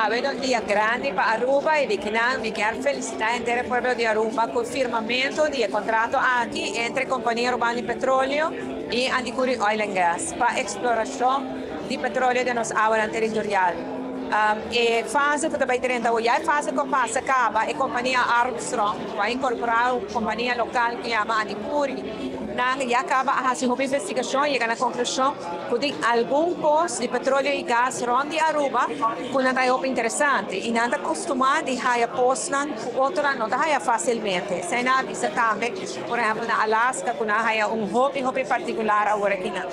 Awe ta un dia grandi pa Aruba y di kinan mi kier felicita henter e pueblo di Aruba cu firmamento di e contrato aki entre Compania Arubano di Petroleo y Andicuri Oil and Gas pa exploracion di petroleo den nos awanan territorial. E fase cu ta bay drenta awo ya e fase cu a pasa caba e compania Armstrong cu a incorpora un compania local cu yama Andicuri nan ya caba a haci hopi investigacion y yega na conclusion cu tin algun pos di petroleo y gas rond di Aruba cu nan ta haya hopi interesante y nan ta costuma di haya posnan cu otronan no ta haya facilmente. Esey nan a bisa tambe, por ehempel na Alaska cu nan a haya un hopi hopi particular awor akinan.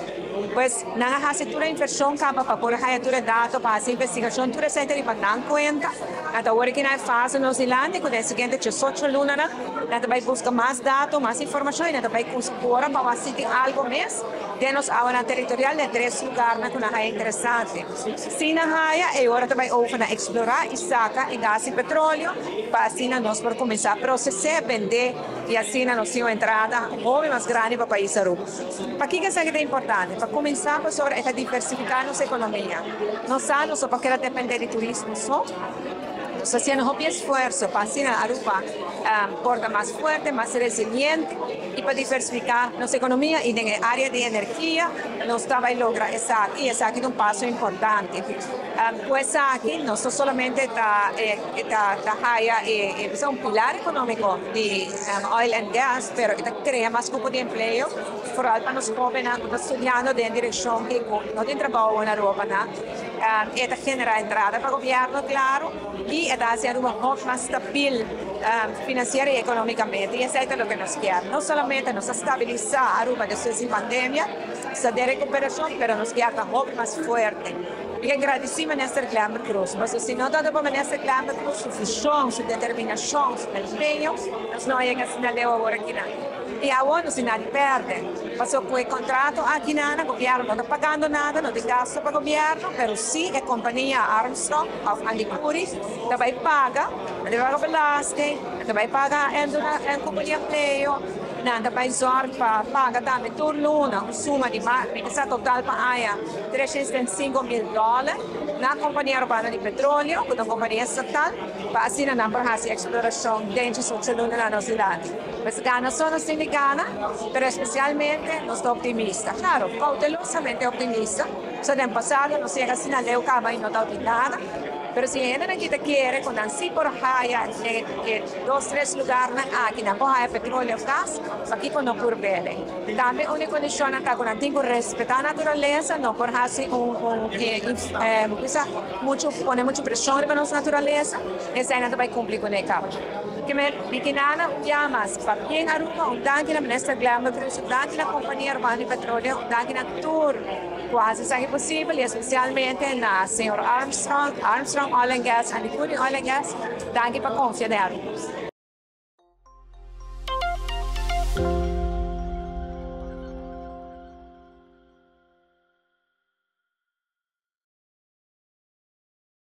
Pues nan a haci tur e inversion caba pa por haya tur e dato pa haci investigacion tur esey ta riba nan cuenta. Nan ta awor akinan e fase nos dilanti cu den e siguiente diesocho lunanan nan ta bay busca mas dato, mas informacion y nan ta bay cusa ora pa wak si tin algo mes. Den nos awanan teritorial den tres lugarnan ku nan haya interesante. Si nan haya, e ora ta bai over na eksplorá i saka e gas i petroleo pa asina nos por kuminsá proses'é, bend'é i asina nos tin un entrada hopi mas grandi pa pais Aruba. Pakiko esaki ta importante? Pa kuminsá pasobra e ta diversifiká nos ekonomia. Nos sa nos no por keda dependé di turismo so. Nos ta hasiendo hopi esfuerso pa asina Aruba por ta mas fuerte, mas resiliente i pa diversifiká nos ekonomia i den e área di energia nos ta bai logra esaki i esaki ta un paso importante. Ku esaki nos no solamente ta ta haya e un pilar ekonómiko di oil and gas pero e ta krea mas kupo di empleo foral pa nos hóbennan ku ta studiando den direkshon ku no tin trabou na Aruba nan. E ta genera entrada pa gobierno, claro, y e ta haci Aruba hopi mas stabil financiera y economicamente. Y esey ta loke nos kier. No solamente nos a stabilisa Aruba despues di pandemia, sta den recuperacion, pero nos kier ta hopi mas fuerte. Mi ke gradici Minister Glenbert Croes, pasobra si no tabata pa Minister Glenbert Croes su vision, su determinacion, su empeño, nos no a yega asina leu awor akinan. Y awor nos tin nada di perde. Pasobra cu e contrato aki nana, gobierno no ta pagando nada, no tin gasto pa gobierno, pero si e compania Armstrong of Andicuri ta bay paga, nan ta bay paga belasting, nan ta bay paga en duna en cupo di empleo, nan ta bay zorg pa paga tambe tur luna un suma di mas, mi ta sa total pa aña 305 mil dollar na Compania Arubano di Petroleo, cu ta un compania estatal, pa asina nan por haci exploracion den 18 luna na nos dilanti. Pues gana so nos tin di gana, pero especialmente nos ta optimista. Claro, cautelosamente optimista. So den pasado nos yega asina leu caba y no ta tin nada. Pero si hendenan aki ta kere cu nan si por haya e dos, tres lugarnan aki, nan por haya petroleo of gas, pakico no por bele? Tambe un di condicionnan ta cu nan tin cu respeta naturalesa, no por haci un mucho, pone mucho presion riba nos naturalesa, esey nan ta bay cumpli cu ne caba. Ke men mi kinana un bia mas pabien Aruba, un danki na Minister Glenbert Croes, un danki na Compania Arubano di Petroleo, un danki na tur cu a haci esaki posibel y especialmente na señor Armstrong, Armstrong Oil and Gas, Andicuri Oil and Gas, danki pa confia den Aruba.